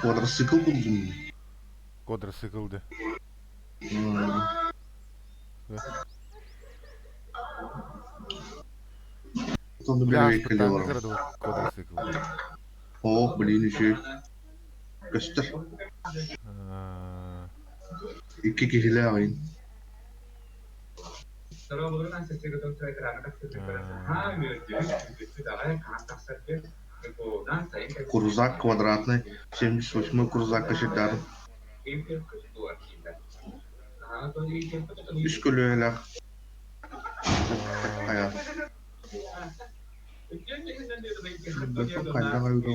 Квадроцикл булдум. Квадроцикл да. Сонно Бля, бэрэбиэркэлии ааспыттааҥҥы олоробун. кыра квадроцикл. Оо, блин, үчүгэй. Көстөр. Аа, Икки киһилээх иин. аа, Крузак квадратный, 78-й крузакка сирдээҕим. Үс көлүөһэлээх аа, хайа хайдах эбитэ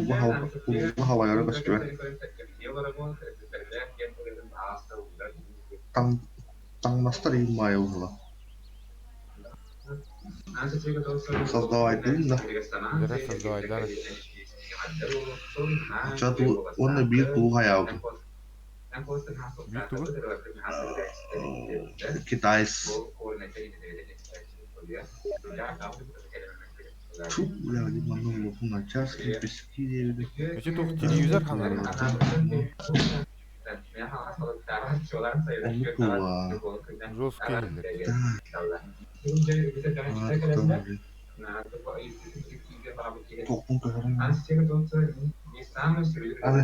буолла уруулга халайара көстүбэт. Таҥ таҥнастар иһин маайа быһыылаах. Создавайдыын да Дьэ, создавайдар. Оччо уонна биир тугу хайаабытым. Биир тугу? Китайс Фу, бля, манна улахан начаас кирпички диэбитэ. Ити туох телевизор хаҥарый? Оннук буолла. Жесткий иһиллэр. Туохпун көһөрөн Аны,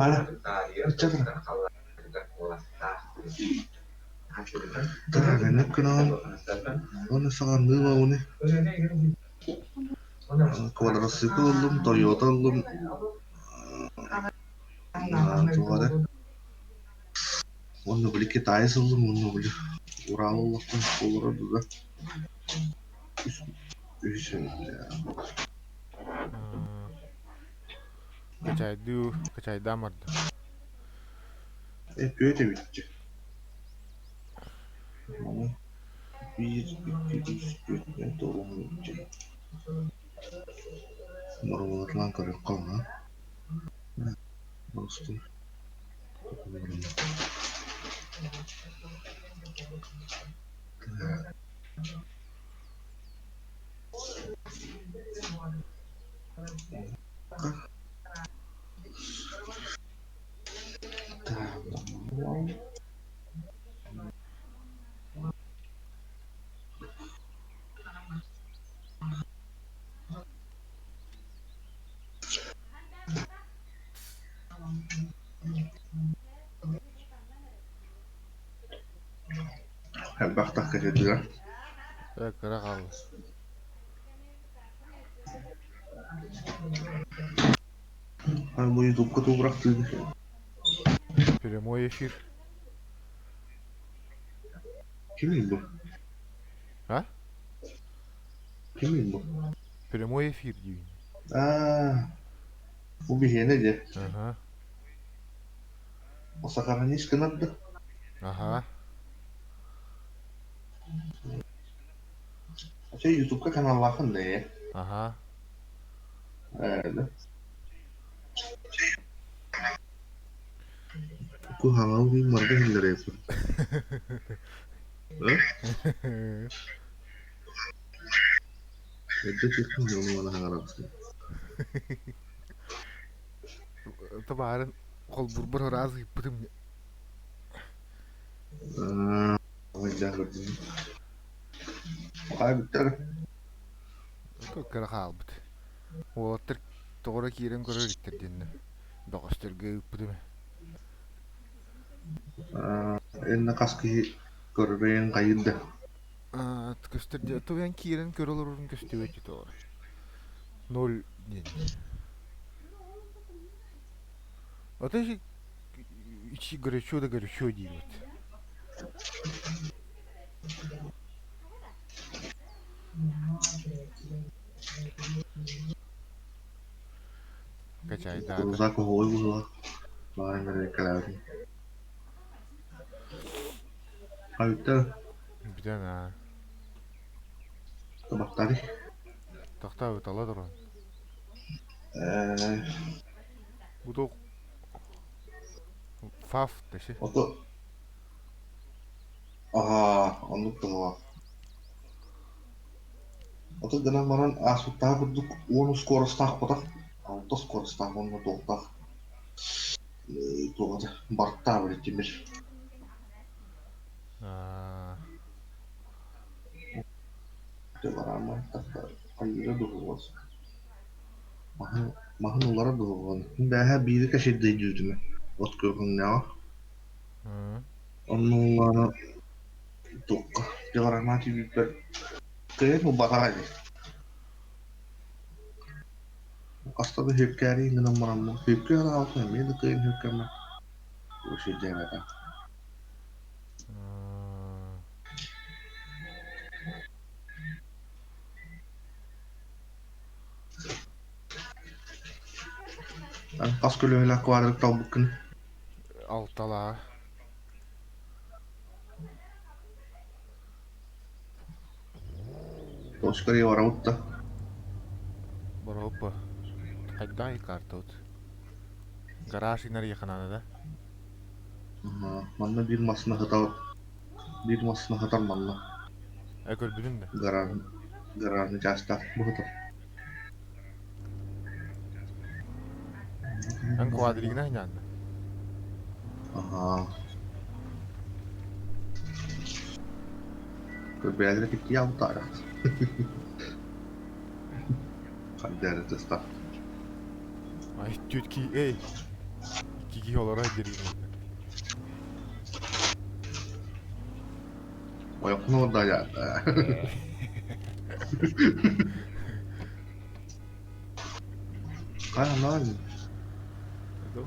аны, ыччат Тараҕаннык гынаҕын уонна саҕанныы уоҕуну квадроцикл ыллым, Тойота ыллым, туох эрэ уонна били китаец ыллым уонна били Урал ыллахпын буолара да үһүс Качайдыы, качайдаан барда. Эппиэт эбит Маны биир, икки, үс, түөрт, бэс, тоҕус, Боруобалатылаан көрүөххэ уонна Просто Элбэх кэтэтилэр. Э, кыра хаалла. Бу ютубка тугурахтыыбын. Прямой эфир. Кимий бу? А? Кимий бу? Прямой эфир диибин. Аа, бу биһиэнэ дьэ. Аха. Сохранись гынар да? Аха. Чэ, ютубка каналлаахын да ээ? Аха. Ээ, Куһаҕан барыта иһиллэриэхпин. Эрдэ түспүт дьону уонна хаҥарабыт. Табаарын холбурбар ыраас ыыппытым. Хай бүттэр. Кыра хаалбыт. Уолаттар тоҕо киирэн көрөр иттэр диэннэ. Бөҕөстөргө ыыппытым. Инна хас киһи көрөрөйөн хайыыр да. Көстөр дьэ туган киирэн көрө олорорун көстүбэт тоҕо. Ноль диэн. А ты горячо да горячо диибит. Качайдаата. Крузак оһуой быһыылаах. Баҕар эрэ Айта Бүтэн аа. табахтары. Тохтоо ытала туран. Э Бу туох фаф дэси. ото аhaa оннук тыллаах. Ото гынан баран ааспыттаах курдук уон ускуорастаах потах. Орто скоростаах уонна туохтаах туох этэ бартаах били тимир. Аа, Телорама хайыыра дуһугас. Маһын, маһын улара дуһугун. Бээһэ биири кэширдэйдүүтүмэ. От көрүҥнэҕэ. м, Онно улаана туохха Телорама тиийбиппэр кыайан ылбатаҕа дии. Хаста да сүөккээрии гынан бараммын, сүөккэ араалта эмиэ да кыайан сүөккэммэт. Сирдээбэтэх. м. Хас көлүөһэлээх квадрат талбыккын? Алталаа. Тоскария барабыт да? Бороппо. Хайдах картабыт? Гараж инарыйаханаана да? Манна биир массыына сытар, биир массыына сытар манна. Э көрбүтүм да. Гараж, гаражный чаастаах бу сытар. Эн квадригына ханьаанна? Аhaa. Көрбөйөлөрө киттии аҕалтаара. Хардары тыста. Ай түт ки эй. Икки киһи олоро диригин. Ойоххун олордоодьаат. Ханаан.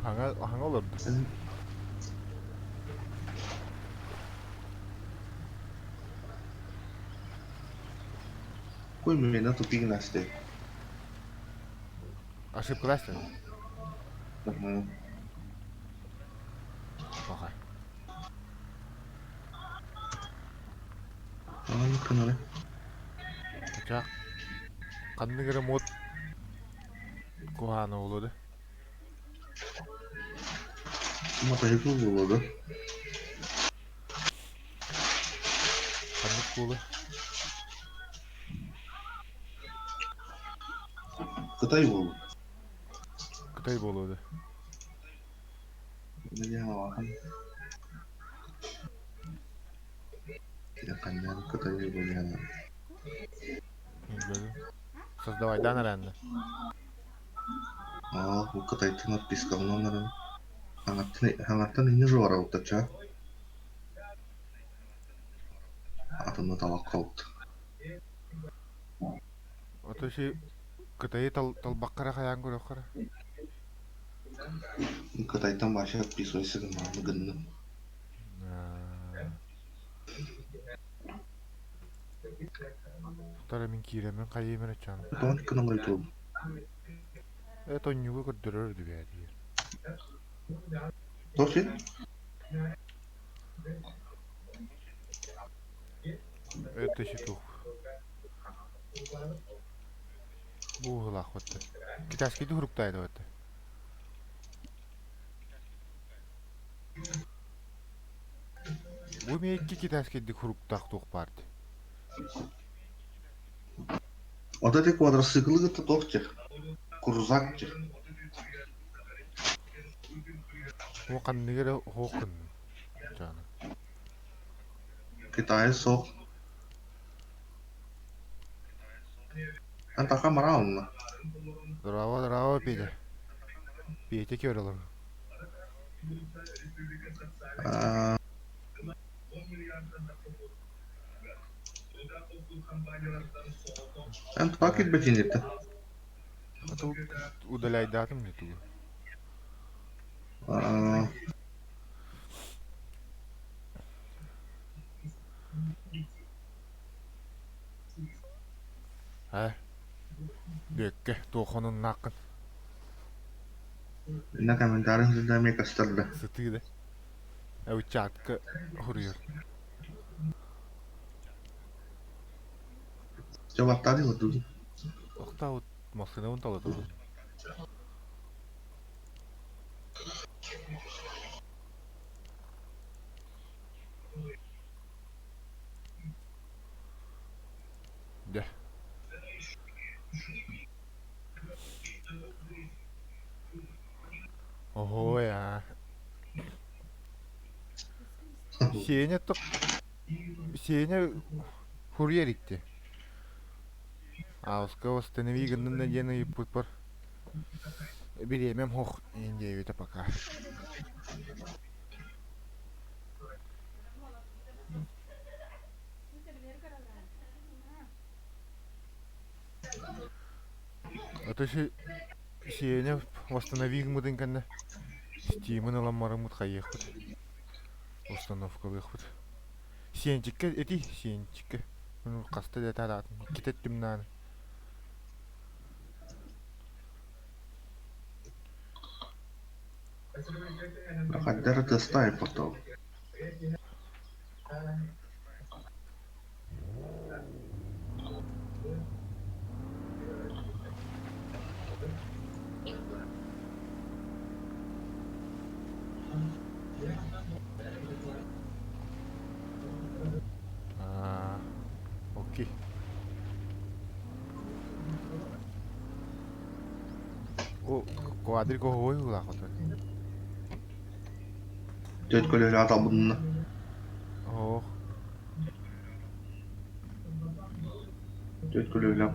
Хаҥа хаҥа олорду. Кой мена тупик насте. Ошибка ли? Плохо. Аны кынары. Ча ханнык эрэ мод куһаана буолуо да? Матайыкы буолуо да? Ханнык буолуо? Кытай буолуо. Кытай буолуо да? Кытай буолуо. Создавайдан эрэннэ. Аа, бу Кытайтан отпискалынан эрэн. Хаҥаттан хаҥаттан инньэ жуорабыттачча. Атынна талахха ылт. Ото си Кытайы талбакка эрэ хайаан көрүөххэ эрэ. Кытайтан вообще отписывайся гыннаҕына гынным. Тара мин киирэммин хайыым эрэ чаан. Тоон кыналай туом. Э тонньугу көрдөрөр дүбээтигэр. Тоси? Это ситух. Бууһулаах бытты. Китайскийды хуруктаайда бытты. Бу миэкки китайскийды хуруктаах туох баарды. Ото ти квадроциклы кытта туох дьэ? Крузак дьэ. Бу ханныгы эрэ хоох гынным. Чаана. Китайы суох. Эн таха мара онно. Здорово, здорово, Петя. Петя көрөлөр. Аа, эн туга киирбэтин диэтэ. А то удаляйдаатым не тугу. Аа, Э, Бүөккэ, туоххунуннааххын инна комментарий сылдьан эмиэ көстөр да. сытыы да. Ыччатка хуруйар. Чэ баттаады отуду. Охтаабыт массыынабын талатабын. Дьэ. Оһуой аа. Сеня то Сеня курьер икти. Ааска восстанови гыннын да диэн ыйыппыппар бириэмэм суох иһин диэбитэ пока. А то Сеня восстанови гыммытын кэннэ Стимын ылан бараммыт хайыахпыт установкалыахпыт. Сиэнчиккэ ити сиэнчиккэ хаста да тараатын иккитэ өттүм нааны. Хайдах тыастай потом. Аа, окей. О, квадрик оһуой улаахыта. Төрт көлөһө аталбынна. Оһ. Төрт көлөһө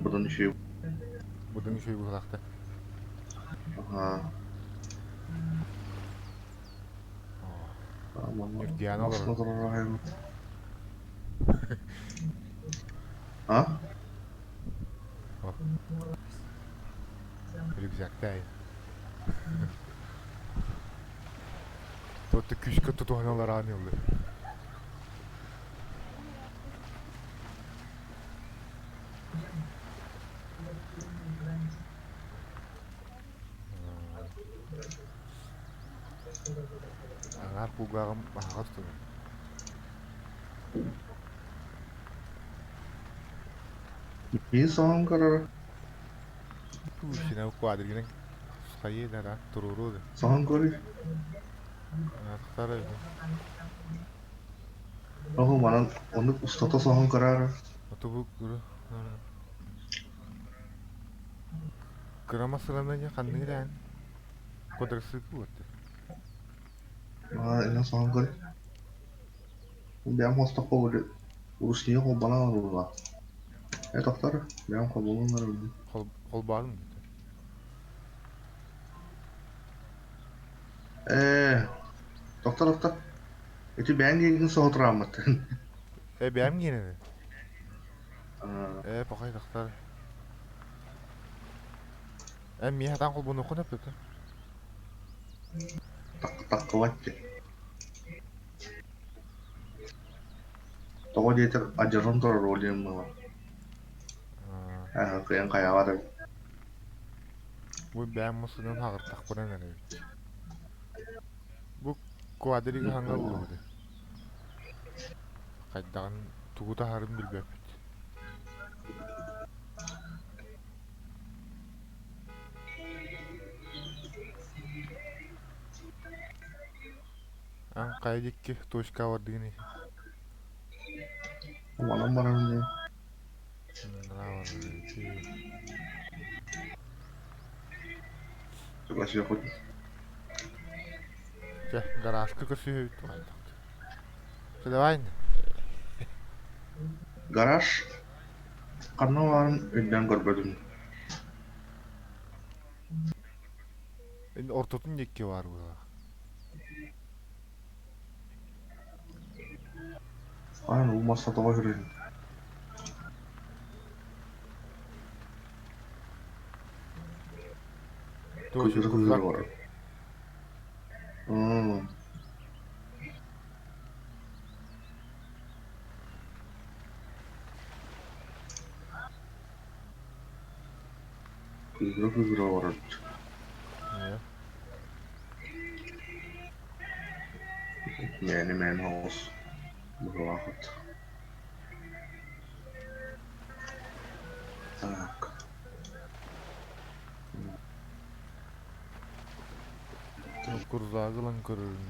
бұдан үшеу. Бұдан үшеу булаахта. Аха. Нюрдиана олорор. А? Рюкзактай. Тотtu күүскэ тутуһан олораан ыллы. Аҥаар кулгааҕым аһаҕас турар. Мин соһон көрөр. Синэ квадригынан хайыы дара туруору да. Соһон көрүй. Тахсар Оһу манан оннук устата соһон көрөр. Отобу кыра масылана ханныгы дээн квадроцикл уотты. Ина соһон көр. Бэйэм хостоххо били урусния холбанан орула. Э тохтор, бэйэм холбонон орула. Холбаадым. Ээ, тохтор, тохтор. Ити бэйэҥ диэкин соһутурааммыттын. Э бэйэм гиэнэ. Э похай тохтор. Э миэхэ таан холбонуоххун эппитэ. Таккыбат дии. Тоҕо диэтэр адьырҕан турар диэн буолар. Ээ, кыайан хайаабат эбит. Бу бэйэм мусунан хаҕыртахпынан эрэбит. Бу квадрига хаҥа ыллыбыт. Хайдаҕын тугу таһарын билбэппит. Ан хайа диэки точка бардыгын Манан баран Согласиһыахпыт. Чэ, гаражка көрсүһэбит Чэ, давай. Гараж ханна баарын өйдөөн көрбөтүм. Ортотун диэки баар буолар. Хаһан уу мас тоҕо сүрүн. Тоже Кыыһыра кыыһыра крузак барар. дии. М. Кыыһыра кыыһыра барар. Ээ. Мээнэ мээнэ оҕус быһыылаах. Так. Крузагы ылан көрөрүн.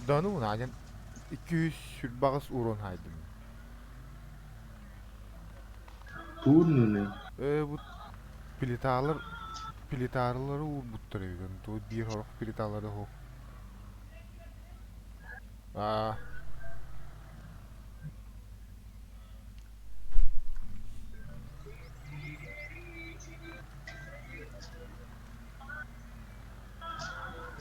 Да ну Надя 248 урон хайдым. Туун нүнэ. Э бу плиталар. Плиталары уурбуттар эбит, онтубут биир сорох плиталары оһох. Аа.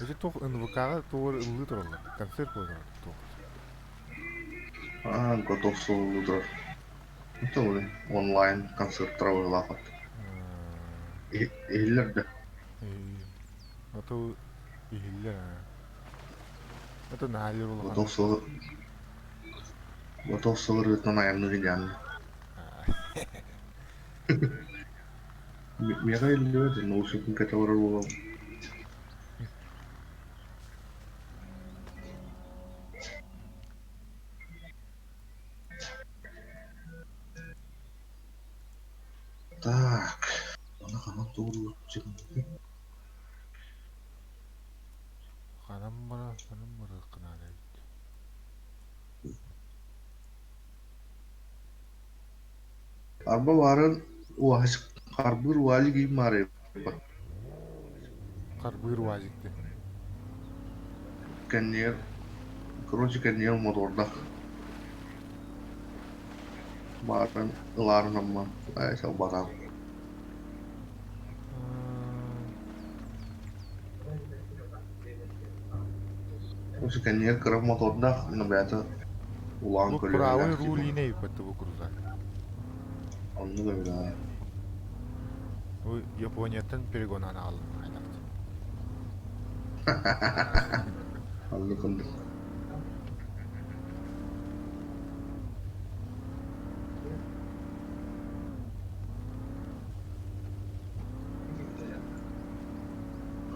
Ити туох НВК-ҕа тугу ыллыы тураллар, концерт буола турар туох. Аа, готов суолу турар. Онлайн концерттара быһыылаах. Иһиллэр да? Ото иһиллэр аа. Это наһаа улахан. Готов сыл Готов сыл ырыатынан айанныыр диэн. Миэхэ иһиллибэт, наушникпын кэтэ олорор буолан. Так, аны ханан туоруурбут Ханан бара, ханан барыахха наада эбит. Арба баарын уаһык харбыыр уазик ииммаарыйбат. Харбыыр уазик диэн. Кэннигэр, короче, кэннигэр мотордах баарын ылаарын амма салбатаан. Короче, кэннигэр кыра мотордаах, но бэйэтэ улаан Бу правый көлүөһэлээх руль типа. иинэ эбит бу крузак. Оннук эбит аа. Бу Японияттан перегонан аҕаллым хайдах. Оннук оннук.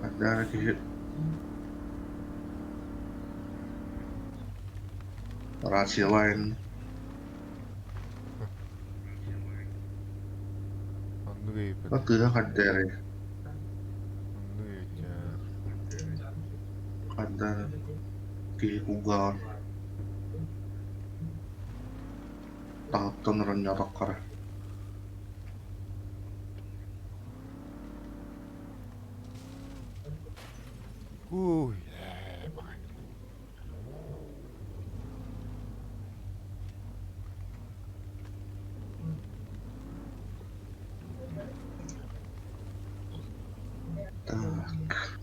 Хайдах эрэ киһи рациялаан Оннук эбит. тыаһа хайда эрэ Оннук эбит хайда киһи кулгааҕар таһыттан оронньоотоххо Уй, ээ, баҕай. Так.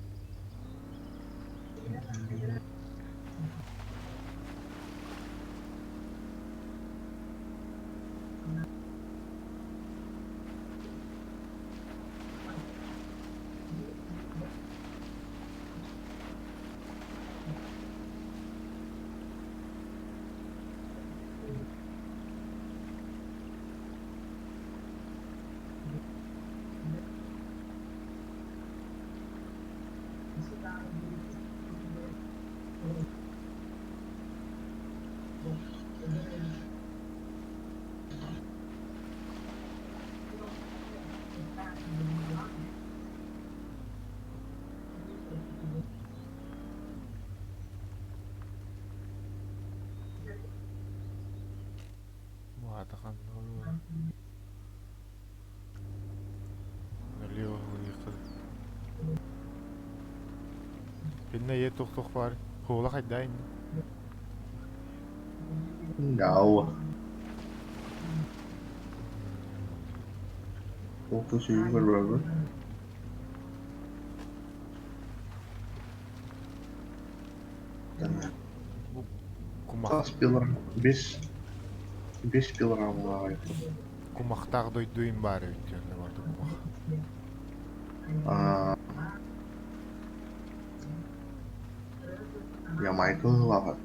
Баата ханна Налево выехали. Кинне е тух-тух бар. Хуола хайда инни. No. Ол сүүрүк көрбөппүн. Бу кумах Хас пилорам? Бес бес пилораммалаах кумахтаах дойду баар эбит диэн барда кумах. Аа, Ямайка ылаҕыт.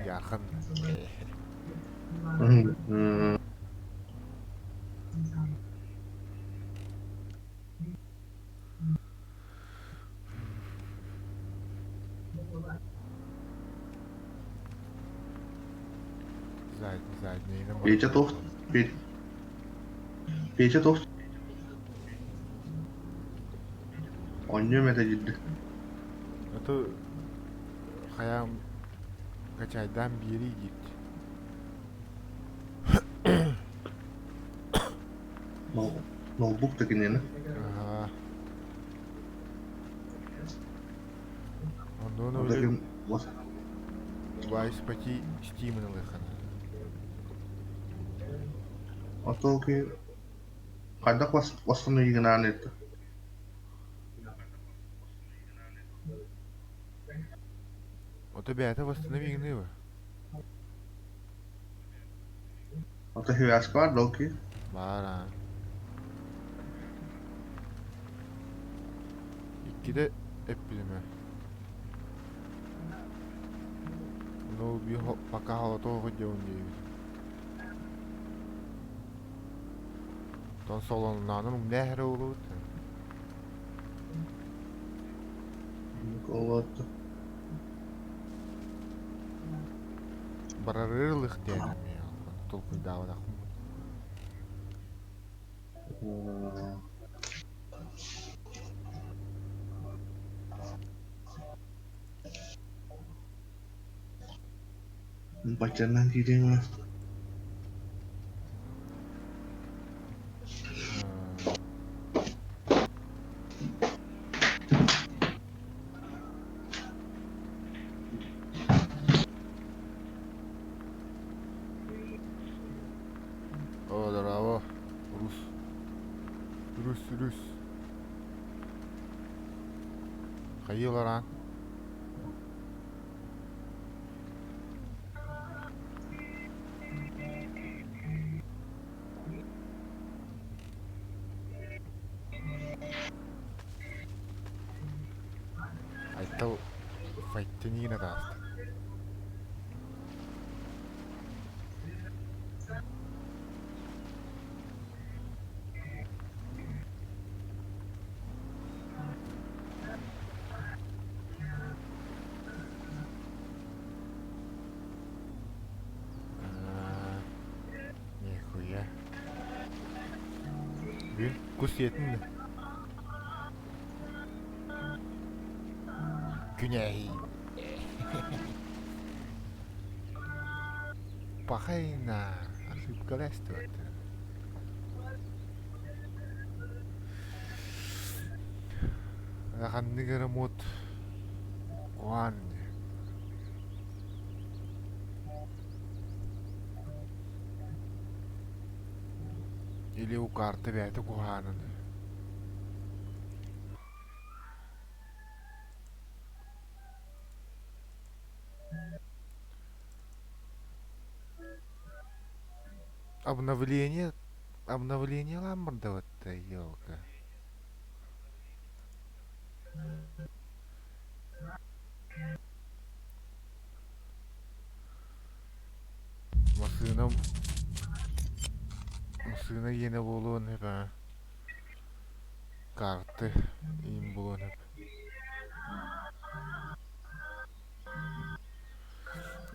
Яхан. Заднейынан Петя барбыт. туох Петя туох Онньуом этэ диирдэ. Это хайаан качайдаан биэрии диир. Ноутбук да киниэнэ. Аһаа. Оннуон Ота били ким Вайс Пати Стимын ылыаххын. Ото ки хайдах восстановигынаан это? Ото бэйэтэ восстановигыныба. Ото связка бар да ки? Баар аа. Иккитэ эппитим ээ. Ну, пока холотоох диэн диэбит. Тон солоннаанын умнээх эрэ буолубут. Вот. Барарыр ылых диэн эмиэ толкуйдаабатахпын. Баччанан киириэҥ. О, здорово. Рус. Рус, Рус. Хайыы олорон? Айтал файттениина тааста. Нихуя. Бүгүн кус сиэтин да? Күнээһий. Пахайна ошибкалаастыбат. Ханнык эрэ муот куһаан Или у карта бэйэтэ куһаанын. Обновление обновление ламбардаватта елка. Массыынам массыына иэнэ буолуон сөп аа. Карты иин буолуон сөп.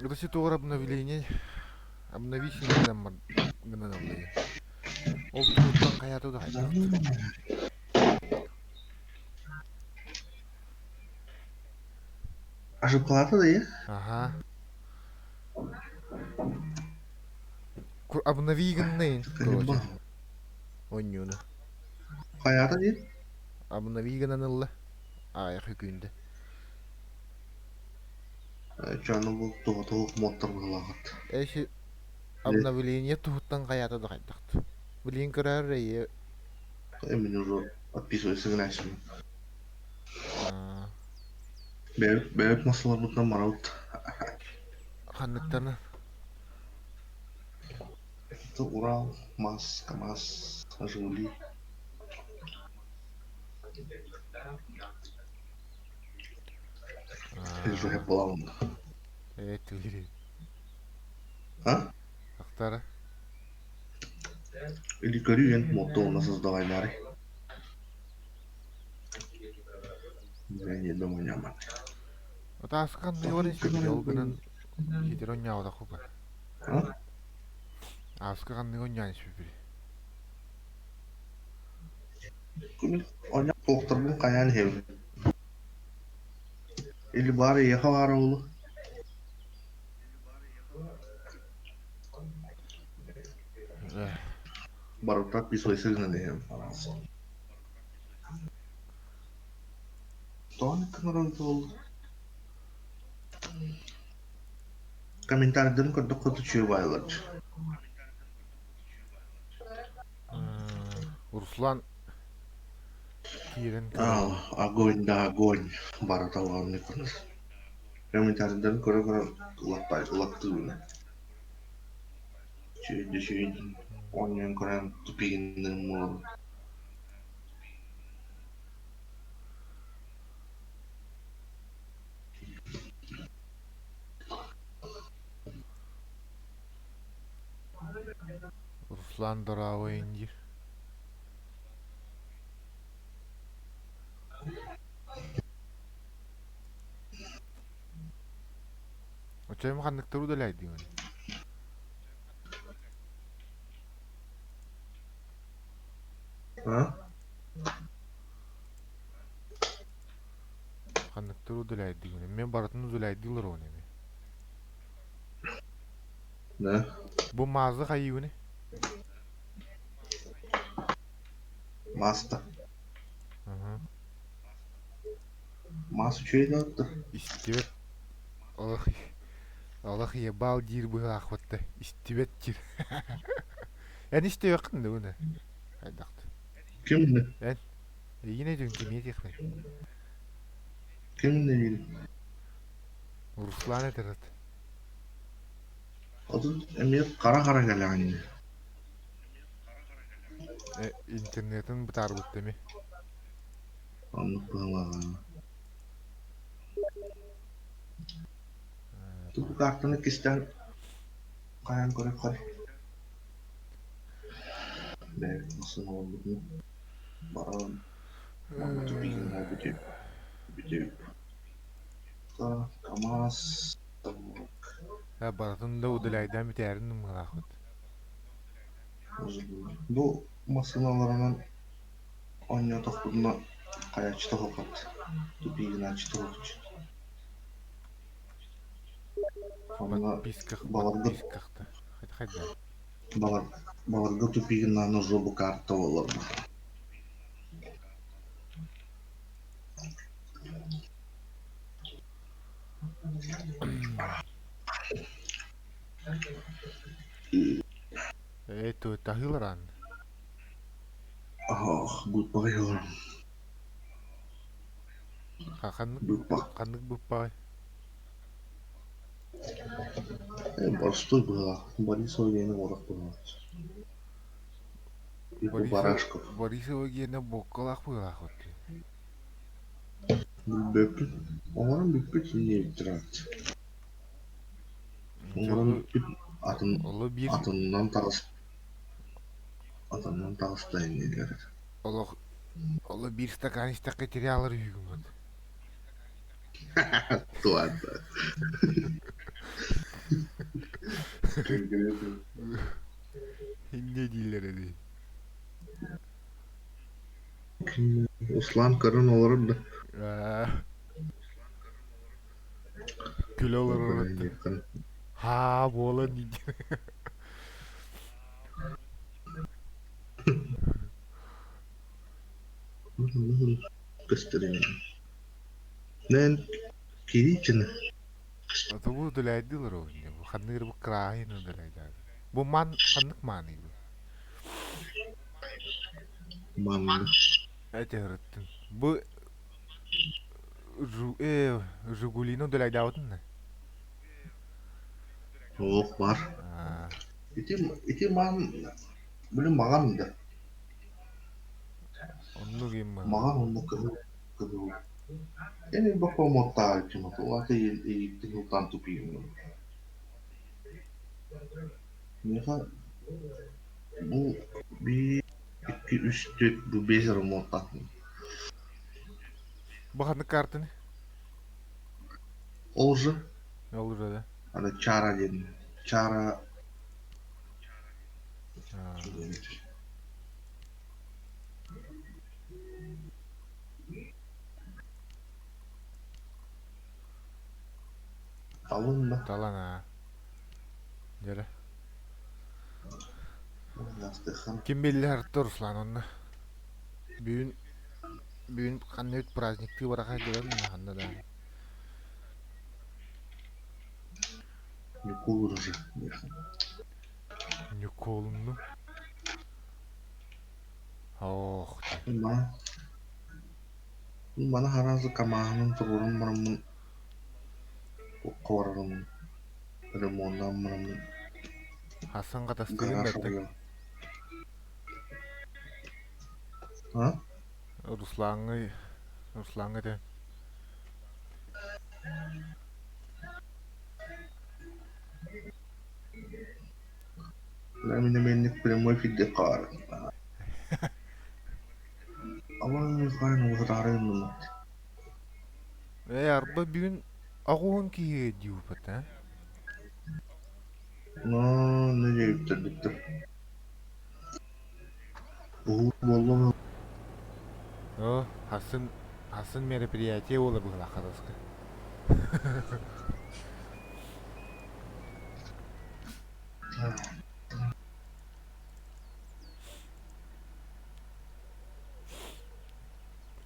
Это ситуар обновление обновить гынан гынан ыллыйы. Ол туһуттан хайаата да хайдах. Ошибкалаата да иә? Аха. Обнови гыннайын, короче. Онньууну. Хайаата диэн? Обнови гынан ылла. Аайах үкүүндэ. Чону бу туһа муоттар быһылаахыт. Эши обновление туһуттан хайаата да хайдахт. Билин көрөр эйе. Эмин уже отписывайся гынайсың. Бэйэбит массаларбытынан барабыт. Ханныктарынан? Это Урал, МАЗ, КамАЗ, Жигули. Или буолан. Ээ, түлүрү. А? Ахтара. Или көрүү мотто у нас создавай. Я не думаю, няман. Отааскан ньуорин ол гынан хитер онньаабата хупа. А? Ааска ханныгы онньаан испиппит. Оня туохтарбын хайаан иһэбин. Или баар эйиэхэ баара буолуо. Барыта подписывайся гынан иһэм Тоҕо гыннаран буолла? Комментарийдарын көрдөххө үчүгэй баайылар. Руслан киирэн көрөр. Огонь да огонь барыта улааннык Комментарийдарын көрө-көрө ылаттыыбын. Үчүгэй үчүгэй оонньоон көрөн тупигинныым буолабын. Руслан дорообойун диир. Оччоҕо ханныктары удалайдыҥ? А? Ханныктары удаляйдыгын? Мен барытын удаляйдыылар оны эми. Да. Бу маазы хайыыны? Маста. Мас үчүгэй да Истибэт. Олох олох ебал диир быһаахпытта. Истибэт диир. Эн истиэххин да буну? Хайдахты? Ким не? Эн эйигин өйдүүн кимиэ диэхпин? Ким не Руслан этэр Отут эмиэ хара-хара кэлэҕин Интернетин бытаарбыт эми. Оннук быһалааҕа. Тугу картаны кистээн хайаан көрөххөр бэйэбит махсын оҥорбутун баран манна тупигин бүтү бүтү КамАЗ Барытын да удаляйдаан бүтээрин ымыылаахпыт. Бу массыыналарынан оонньоотохпутуна хайааччыта суоххут, тупигинааччыта суохчу. Онно Подписках, баларга подпискахта. Хайда? балар баларга тупигинааны жобу карта буолар. Ээ, таһыыларан. Ох, быыппаҕай Ханнык быыппах. ханнык быыппаҕай? Боростуой быһыылаах, Борисова диэни уорах быһыылаах. Типа Борисов Барашков. Борисова гиэнэ буоккалаах быһыылаах дии. Билбэппин. Оҥорон бүппүт иннибиттэрээт. Оҥорон бүппүт атын Оло биир атынынан таҕыс атынынан таҕыста иннилэр. олох оло биир стакан истэххэ терялар үһүгүммүт. Туһаата. Инне дииллэр эдий. Руслан көрөн олорор да. Күлэ олорор Һаа буолан Көстөрүн. Нэн кирииччини. Бу удалайдыылар ол бу ханнык бу кырааһын удалайдаады. Бу ман ханнык мааны бу? Манна. Эти ырыттын. Бу Жигулину удаляйдаабытын да? Суох бар. Ити ити ман били маҕан да. Оннук им Маҕан онно кыһыл кыһыл. Эми боппомуоттааччым улаата ииттин ылтаан тупиим. Миэхэ бу биир икки үс түөрт бу биэс эрэ муоттаахпын. Бу ханнык картаны? Ол уже Ол уже да. аны Чара диэн Чара Талын да. Талан аа. Дьэрэ. Хаастыаххына. Ким биллэр Руслан онно. Бүгүн бүгүн ханна үт праздниктыы бараха дьыбар ханна да. Ньукул уже. Ньукуолунну. Ох. Мана мана харазы камааһынын туруоран бараммын ховарарым ремоннаан бараммын Хасан катастыгын гараж бэртэ. арыйан. А? Руслаҥҥа Руслаҥҥа этэ. Мин эмиэнник прямой эфирде хаарын. Абай хаарын уһатаарын Ээ, арба бүгүн аҕуһун киһи диупат, а? Но, не диэбиттэр Уһуу буоллум. О, хасын хасын мероприятие буола быһылаах хадаска.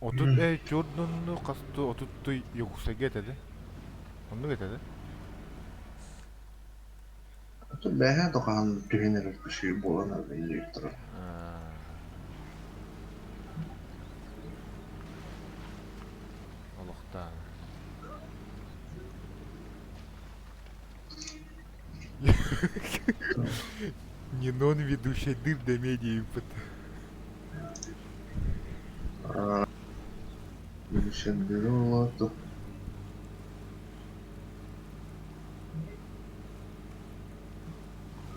Отут эй чурдунну хасту отуттуй юксайга этэ да? Оннук этэ да? Бэһэ тоқаан түһэн эрэр күсүү буолан арыйыктара. Олохтоон. Нинон ведущий дыр да медиа Ведущий олорду.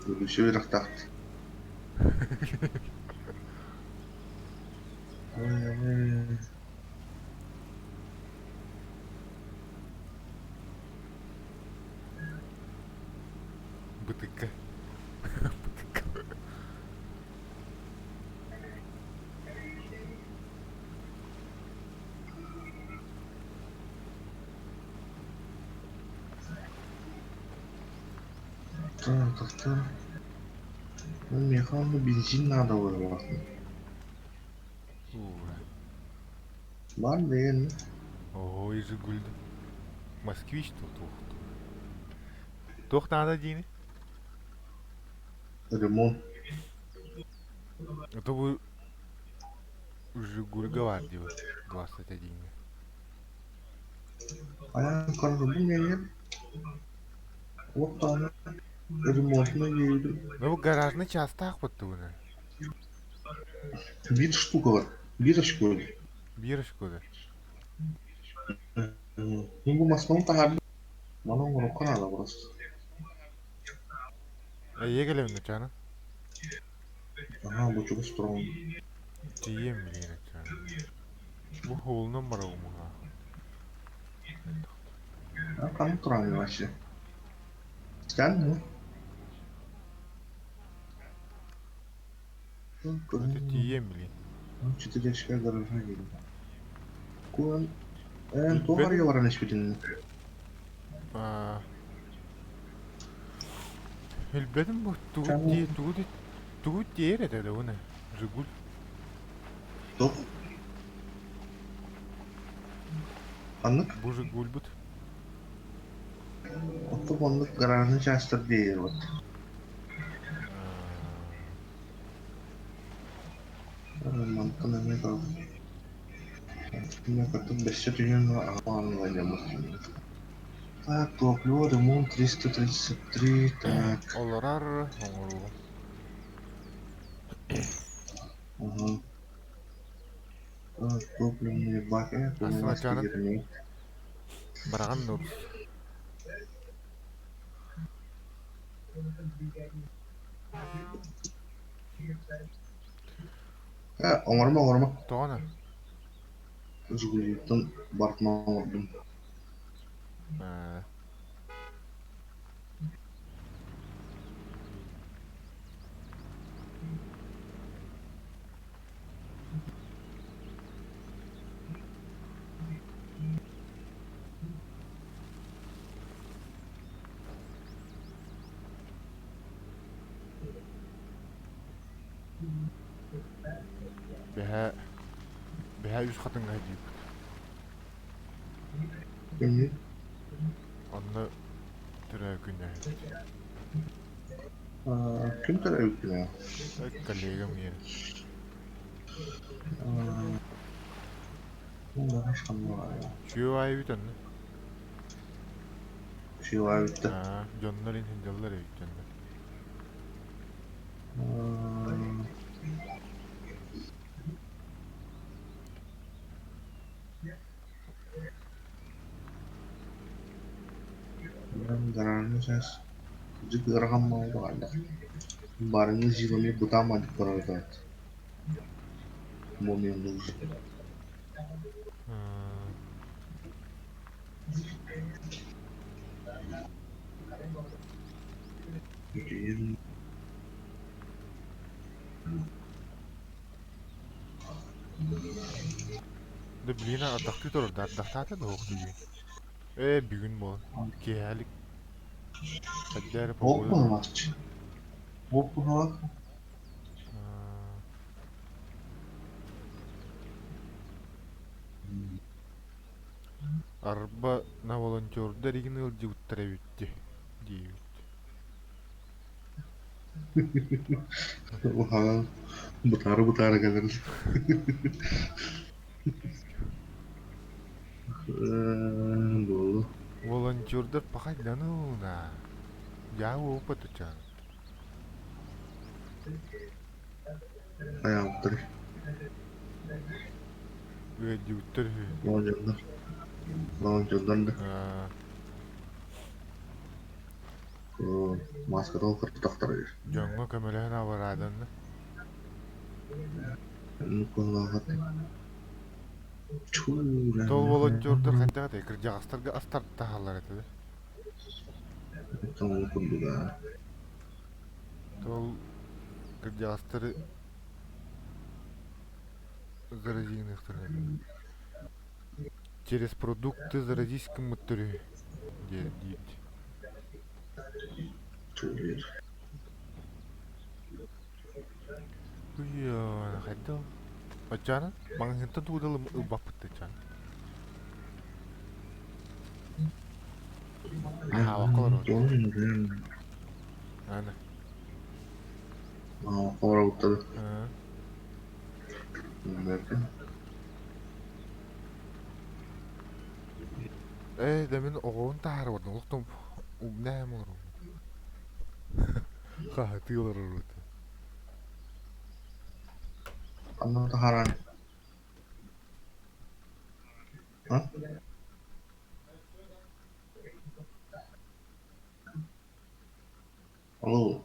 Ведущий үрэхтаахт. Бытыкка. Бытыкка. Так. Миэхэ онно бензин наада буоллаҕына. Ура. Бар деген. Ой, Жигуль. Москвич тут туох. Туох наада диини? Ремонт. Это бу Жигуль гвардию 21. Айан көрбүн диэн. Олохтоону ремонтна диэбитим. Ну бу гаражный частаах буттугуна. Биир штука бар. Биир очко. Биир очкода. Ну бу маслом таһаарбыт. Маны оҥорукка наада просто. Эйе келемин чана. Ага, бу чугас туран. Тиийэн билигин чана. Бу хоолунан барабын А кам туран вообще? Стан, ну? Это тиийэн билигин. Четыре очка гаража келді. Куан туох арыйа баран испитин? Билбэтим бу тугу дии тугу ди тугу диэр этэ да уна Жигуль. Туох? Ханнык? Бу Жигульбут. Оттук оннук гаражный частар диир вот. Мантан эмиэ кытын бэссе түһүн аҕалаан Так, топливо, ремонт 333, так. Олорор оҥоруу. Ага. Так, топливный бак, Асылачанын бараҕан нурус. Оҥорума, оҥорума. Тоҕо Жигулиттан бартынан оҥордум. Бэһээ бэһээ Үс Хатыҥҥа сылдьыбыт. Кини Онно төрөө күннээбит. ким төрөөбүт? Коллегам миэнэ. Үчүгэй баайы онно. Үчүгэй. Аа, дьоннор иһин сылдьаллар эбит дьоннор. Барыҥы зилами бутаама диппарардаат. Момент нужен. Да блин, ардахтыы турар ардахтаата да суох бүгүн. Ээ, бүгүн буолан. Киэһэлик. Хайда эрэ Ол погода. быһалааччы. Ол быһалаах. Арба на волонтердар игин ыалдьыбыттар эбит дии диэбит. Улахан бытаары-бытаары кэлэр. Буолу. Волонтердар пахайданууна. Я опыт учан. Хайаабыттар. Ыалдьыбыттар үһү. Волонтердар. Волонтердар да. Маската кыртахтар. Дьоҥҥо көмөлөһөн абырааданна. Тол волонтердар хайдах этэй? Кырдьаҕастарга ас тартаһаллар этэ да. Тол кырдьаҕастары заразиныахтарын этэ. Через продукты заразись гыммыттар үһү диэн диир. Уйа, хайдах? Оччоҕуна маҕаһыынтан тугу да ылбаппыт да оччоҕуна. Аһаабакка олоробут. Аны. Ээ, да мин оҕобун таһаара бардым. Олохтон умнээм олоробун. Хаһытыы олорорут. Алло.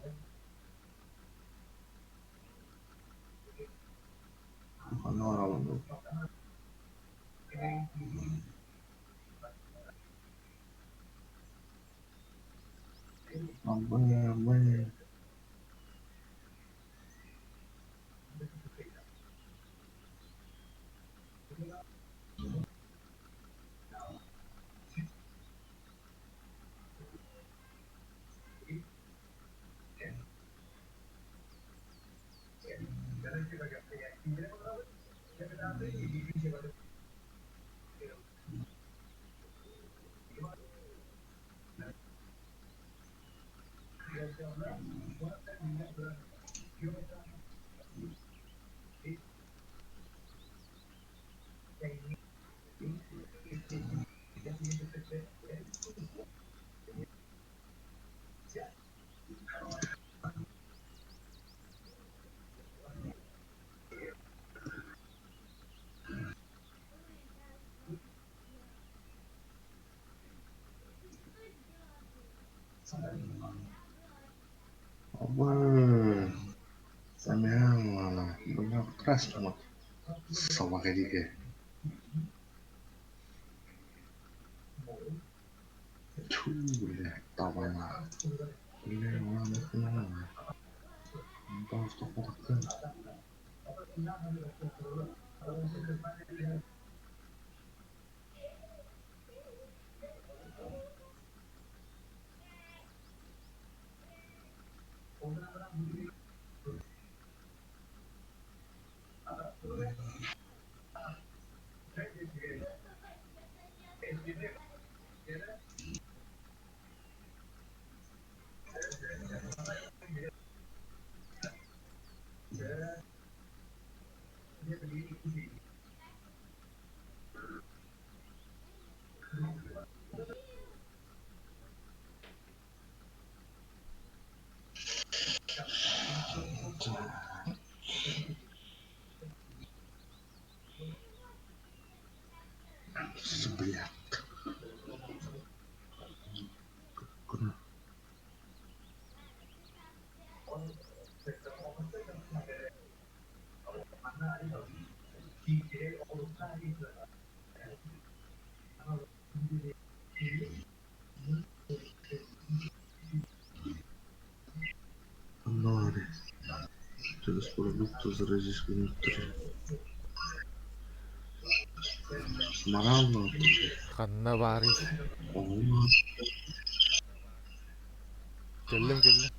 Блядь. Нори. Через продукты заразись внутри. Морально Ханна баарый? Оҕума Кэллим кэллим.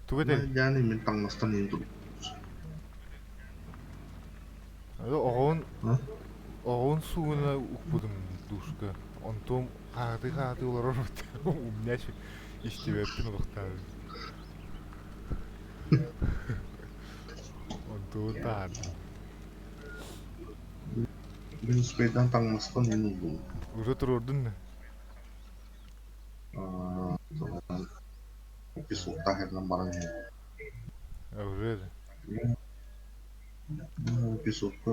Тугу этэй? Дьааны мин таҥнастан иһин тур. Оҕоун оҕоун сууна укпутум душка. Онтум хаатыы-хаатыы олорор умняч истибэппин олохтообун. Онтуун таһаардым. Мин успейдан таҥнастан иһин ыллым. Уже туруордун да? Песоктаах эрдэн баран иһэн. Уже да. Песокка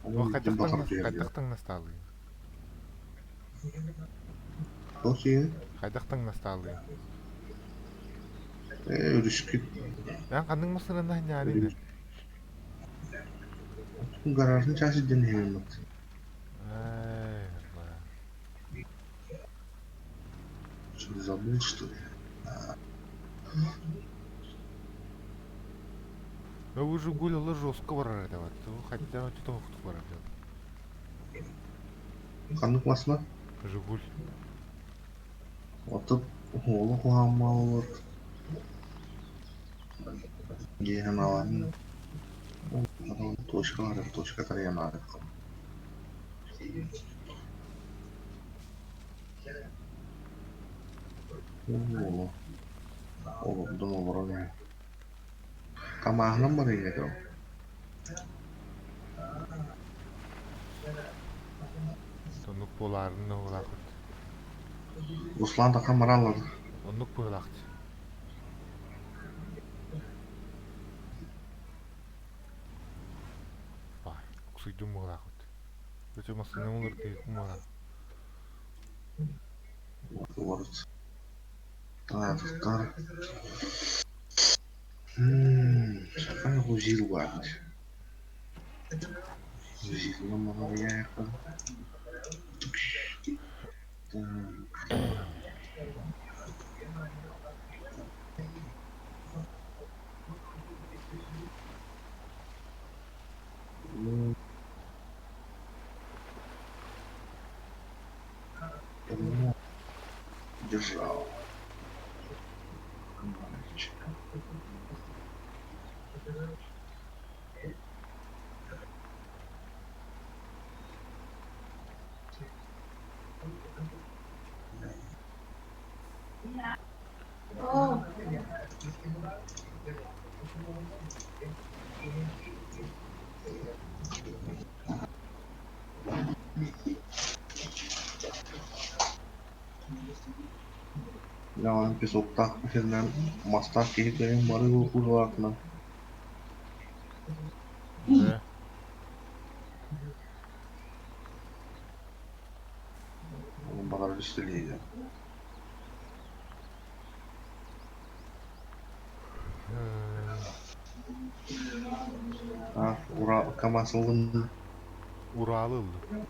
О, хайдах таҥнастаалыгын? Туох диигин? Хайдах таҥнастаалыгын? Ээ, өрүскүт. Эн ханнык массыынаны анньаарый да? Гаражын чаас илдьэн иһэбин Ай, бля. Что, забыл, что ли? Ну вы Жигуль олор жестко барар этэ вот. Хотя что хохтук барар дьон. Ханнык массыына? Жигуль. Отут уолу куһааммааллар дии санаалаһын точка барар точка тарыйан ааһыахха Уолу олордон олорон иһэн Камааһынан барыйга этэ Оннук буолаарын уһулаахыт. Руслан тахан бараллар. Оннук быһыылаах Бай, уксуйдум быһыылаахыт. Өтө массыынам уларытыы кумаҕа. Уларыт. Таатыттар. Узил баар. Узилынан маҕарыйаахха. Так. Ну, держал. Дьэ, песоктаах сиринэн мастаах киһи кэлин бары уһулаатынан Да. баҕарар истилиигэ. А, ура, КамАЗ ыллын. Уралы ыллым.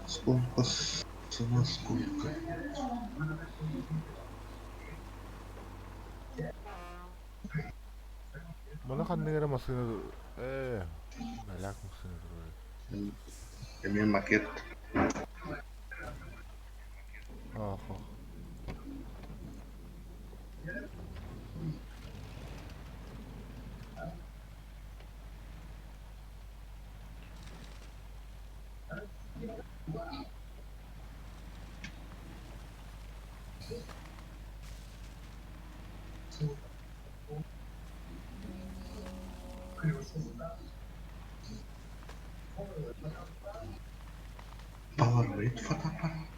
Сколько цена сколько? Маны ханнык эрэ массыына ээ бэлээх массыына турар. Эмиэ макет. Оох. Polaroid фотоаппарат.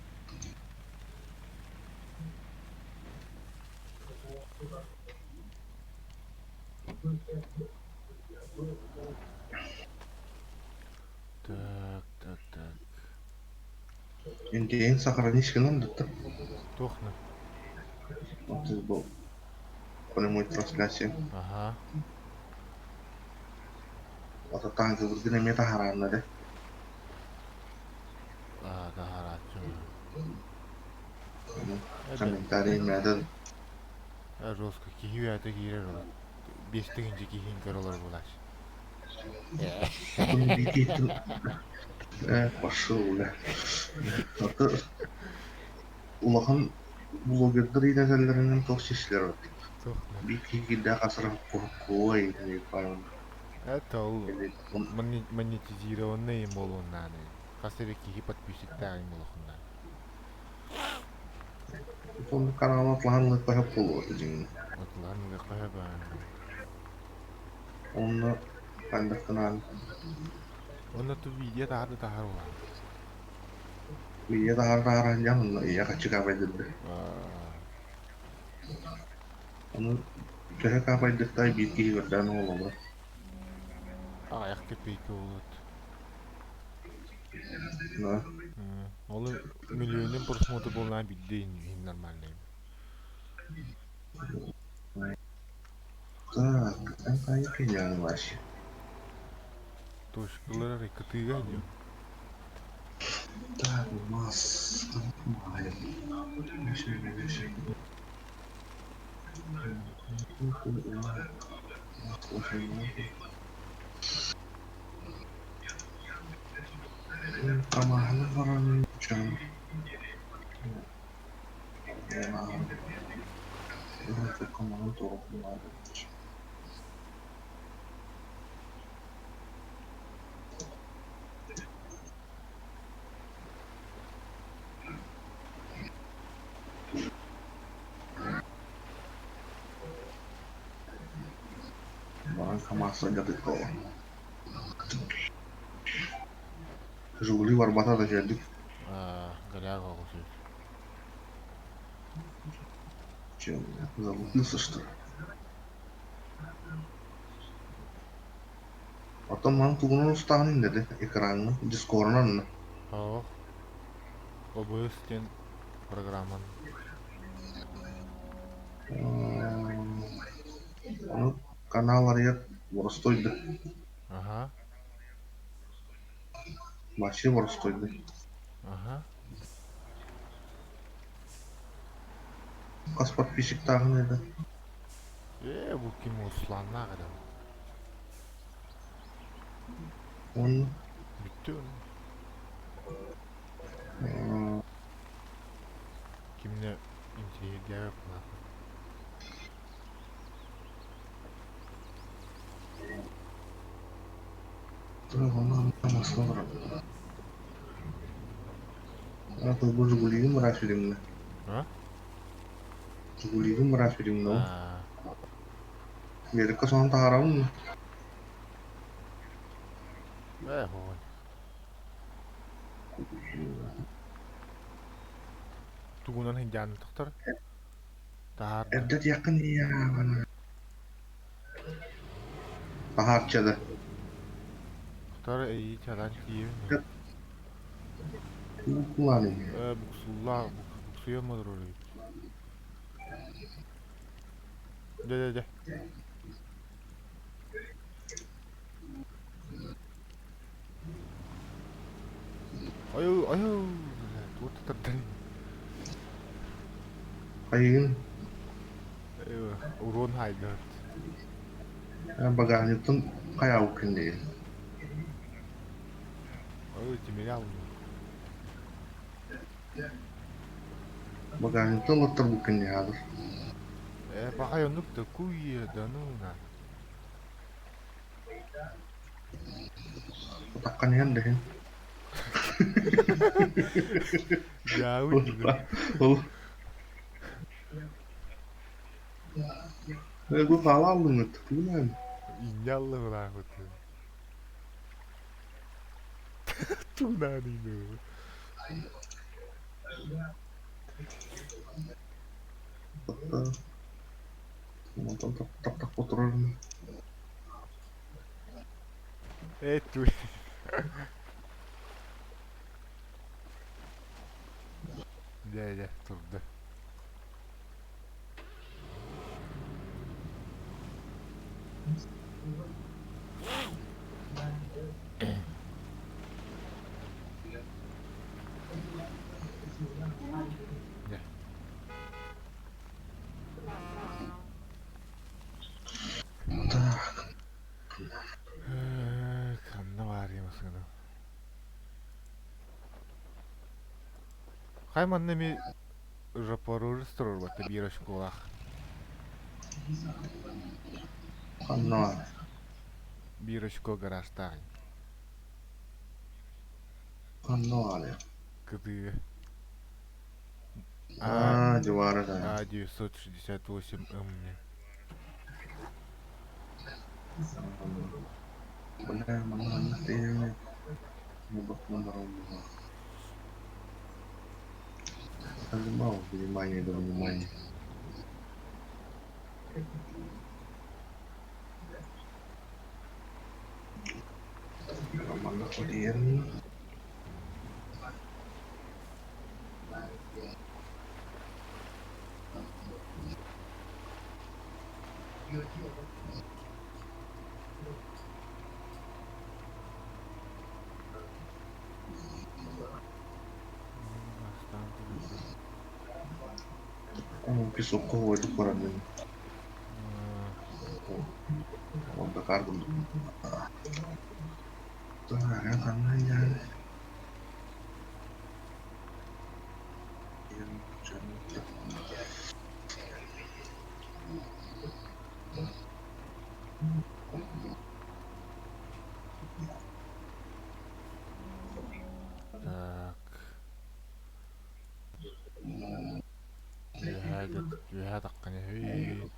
Так, так, так. Интиэн сохранись гынан да Туохна? Вот был прямой трансляция. Аха. Ото таҥкыбытын эмиэ таһаарааннар Аа, таһаарааччы. Эдэ. Комментарий мэтэ Жестко киһи үөтэ киирэр ол. Биэс тыһыынча киһин көрө олорор буолааччы. Атын биитиитин пошел бля. Аты улахан блогердар идэлэринэн туох сиэсилэр Туохна? биир киһи киирдээх асырах куой Это ол монетизированный буолуоннааны. Хас эрэ киһи подписчиктааҕын буолуохуннаан. Канал атлаһан лыппаһа буолуо дьиҥ. Отулаан лыппаһа баан. Онно хандахтанаан Онно ту видео таһар таһар улаан. Ийэ таһаар таһааран дьаҥ онно ийэ хаччы каапайдырды. Ону төһө каапайдыхтай биир киһи көрдөөн оҕолоро. Аҕыйах кэпиэйкэ буолуот. Да. Ол миллионун просмотр буоллаҕына биирдэ иһин нормальный. Так, эн вообще. Точкалар кытыыга диэн. Так, у нас Камаһаны баран дьон Баран Камаз сылдьар Жигули барбата да кэллик. Горяга оҕус эбит. Че, залупился что ли? Оттон маны тугунан устаҕын иннэдэ экраҥҥа, дискорунан Оох. OBS диэн программан. Ону канал арыйар боростуой да. Аха. Вообще боростуой да. Аха. Хас подписчиктааҕын это? Ээ, бу ким Русланнаах эрэ. Уонна Бүттэ Кимне интириэһиргээбэт буолаахпын. Жигулигым рафилимна. А? Жигулигым рафилимна. Аа. Мерика соһон таһаарабын. Ээ, хоҕой. Тугунан сылдьаанытахтар таһаарда. Эрдэ диэххин ийэ Таһаарча да. Тохтор эйии чалан тиийэбин. Кулааны. Ээ, буксуллаах, буксуйа олорор эбит. Дьэ, дьэ, дьэ. Айуу, айуу, туох тардар. Хайыгын Урон хайдат. Багаанньыттан хайаабыккын диye. Ой, тимири алын. Багаанньыттан олоттор буккун диye хаалыр. Э, пахай оннук да куй да ну на. Атаххан иһэн дэһин. Дьаабы дьиҥэр. Ол бу хаалааллыҥыт тугунан Инньэ аллыҥылаахпыт. Тугунаан иҥнэ Онтон тап-тап отырарым. Ээ туй. Дьэ дьэ турда. Дьэ. Так. Ханна баарый массыына? Хай манна эми Запорожец туруорбатта биир очколаах. Ханна баар? Биир очко гаражтаах. Ханна баарый? Кытыы. А, Аа, дьыбаара да. А968 М. Бля, манна манна тиийэн Занимал внимание да внимание. Манна тиийэн Песокка уойдук баран Бакар курдук. Так. Үөһээ үөһээ таххан үһүй.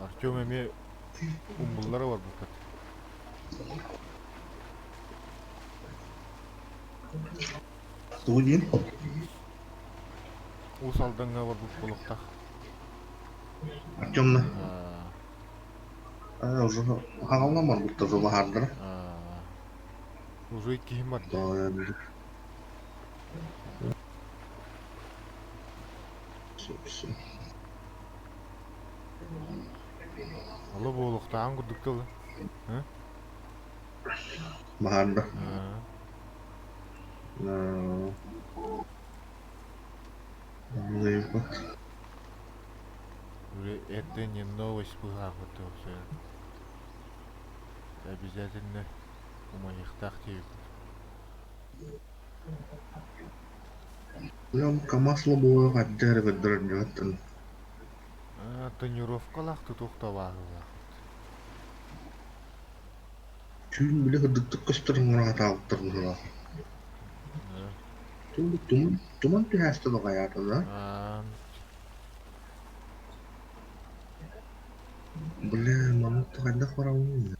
Артем эмиэ умуллара барбыппыт. Тугу диэн? Уус Алдаҥҥа барбыт буолуохтаах. Артемна? Аа, уже хаҕаллан барбыттар баһаардара. Уже иккиһин барда. Алы буолуохтааҕын курдук тылы. Баһаарда. Это не новость быһаахпыт Обязательно умайыахтаах диэбиппит. Прям КамАЗ лобовой хайдах эрэ көрдөрөр дьоһуттан. Тонировкалаах тутуох табааһылаахпыт. Түүн били кырдыктык көстөр оҥоро сатаабыттар быһыылаах. Туман, туман түһээстэ да да? Бля, маннык хайдах барабын?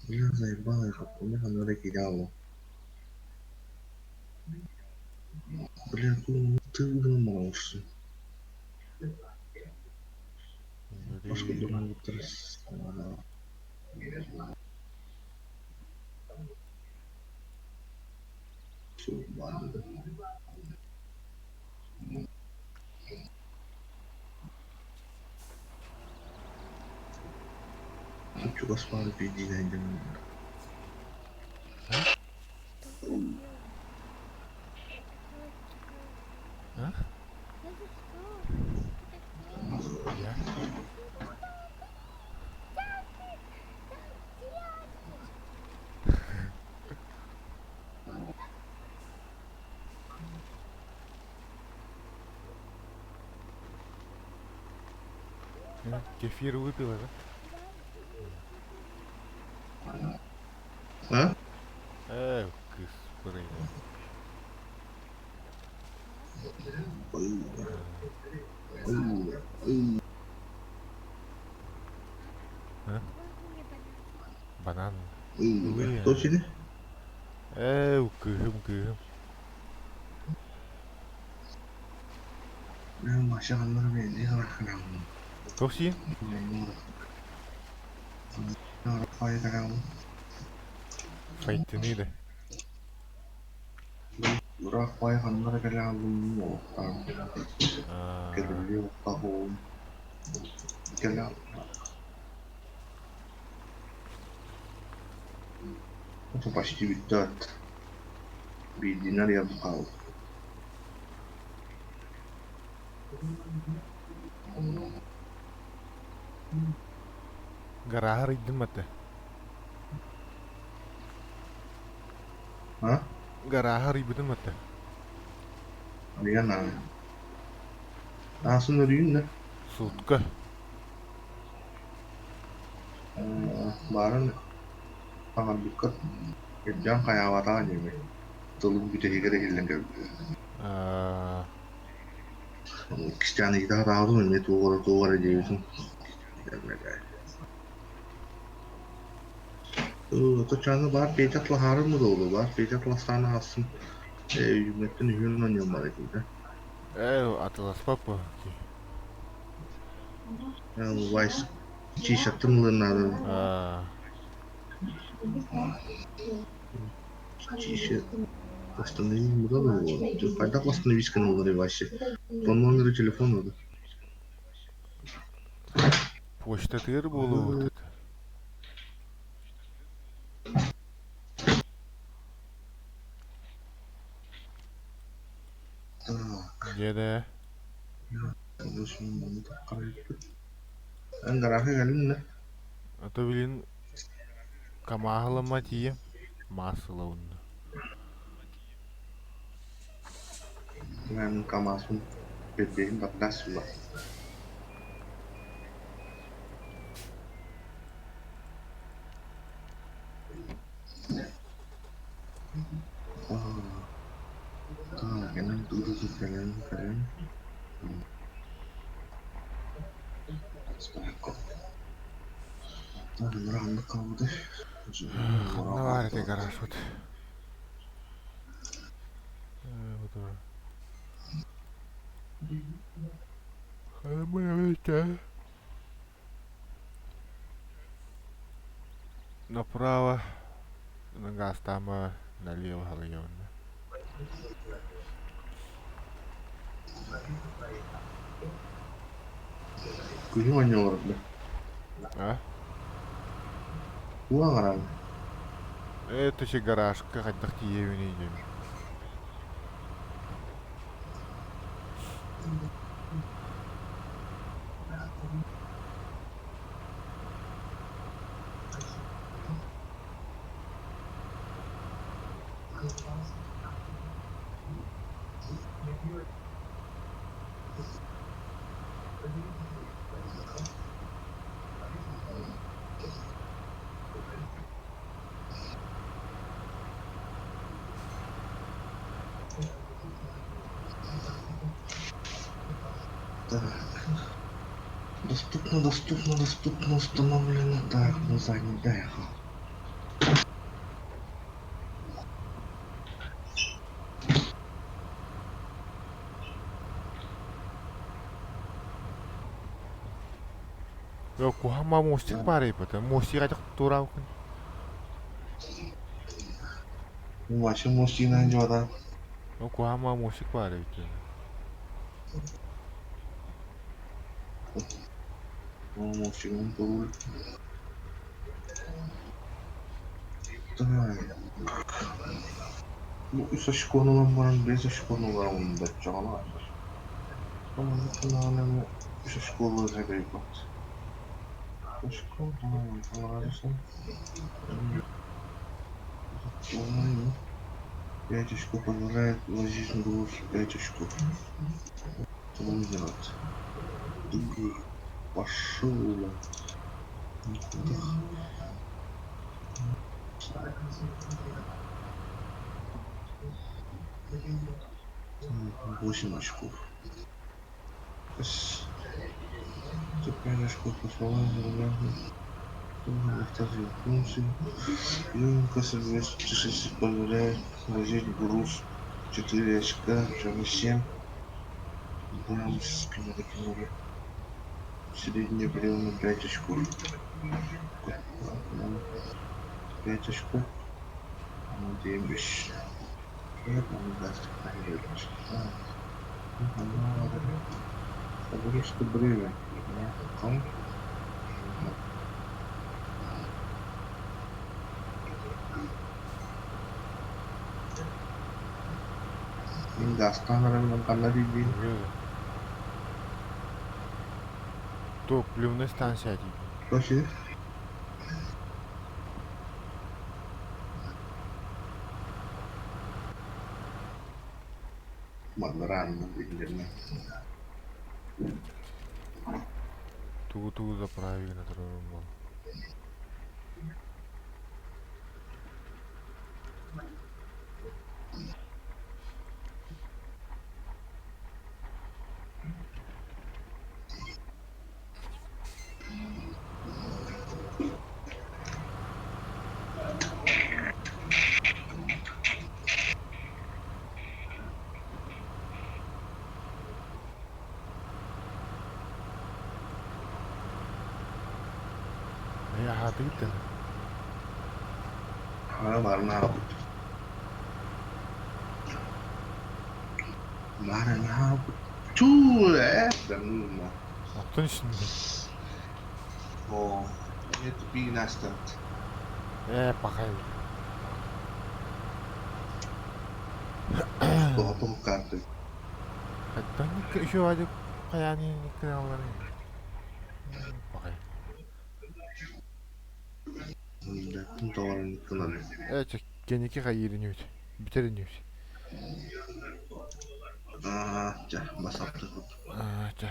Бля, заебал, я ханна да кидал. Бля, ты гынан Чугас баар биирдиинэн А? Я? Кефир выпила, да? А? Кыс бырайда. А? Банан. Ылыы. Кто сини? Кыыһым, кыыһым. Туох сиин? Файтыны да. А, Почти бүтті. Биирдинер ябы хаалбыт. Гарааһар ыйдым аты. А? Гарааһар ыйбытым аты. Арыйан аҕай. Аасын өрүйүн да. Сутка. Баарын таҥарбыкка ирдээн хайаабатаҕа диэми. Тылым бүтэһигэр иһиллэн кэлбитэ. А, Кистээн ыйыта сатаабытым эмиэ туох эрэ диэбитим. Кочаны баар Петя атлаһаарын буолуо баар Петя атластаан аҕалсын үүммэттэн үһүөн оонньуом этиитэ. Атыласпаппа. Вайс чищаттан ылыан наада. А, Чище восстановить было его. Хайдах восстановить канал Васи? По номеру телефона да. Почта тыыр буолуо это. Так. Дьэ Эн гаража кэлин да? А то билин камаһылама тиийэ маассылабынна. Мен КамАЗпын пердеһин баттаас була. Так, энэн кэлэн кэлэн. Ханнык хаалбытай? Ханна баар этэй гаражпыт? Направо, газтама налево халыйабын. Күһүн оонньуулар да. А? Туга аҥаран? Это гаражка хайдах тиийэбиний диэн. Так. Доступно, доступно, доступно, установлено. Так, на задний доехал. Куһаҕан мостик баар эбит. Мостик хайдах туораабыккын? Вообще мостина дьуота. Куһаҕан мостик баар эбит. Мостигын турул. Так. Бу үс очкону ылан баран биэс очкону ыларым баччаҕына. Үс очколу сэгэйбэт. Очко, 5 очков позволяет вложить груз 5 очков. Что будем делать? Другие. Пошёл. 8 очков. 5 очков по словам Емкость 206 позволяет возить груз 4 очка, 7 Динамическими. Средний бревна 5 очков. 5 очков. 9. Бревен. Мин гаастаан эрэн ханна тиийдиҥ? Топливная станция дии. Вообще? Манна ранно биллэринэ. Тугу-тугу заправили на турарым буолла. Ээ аһаатыгыт да? Хара барнаабыт. Барнаабыт. Чуу ээ даныма. Оттон исиннэ. Оо, это пиинастат. Ээ пахай. Тоҕотох карты. Хаттан еще адик хайааны кыналлары. Пахай. Тоҕорун кынаны. Ээ чэ кэнники хайыырын үт. Бүтэрин үт. Аа, чэ, басаптыхыт. Аа, чэ.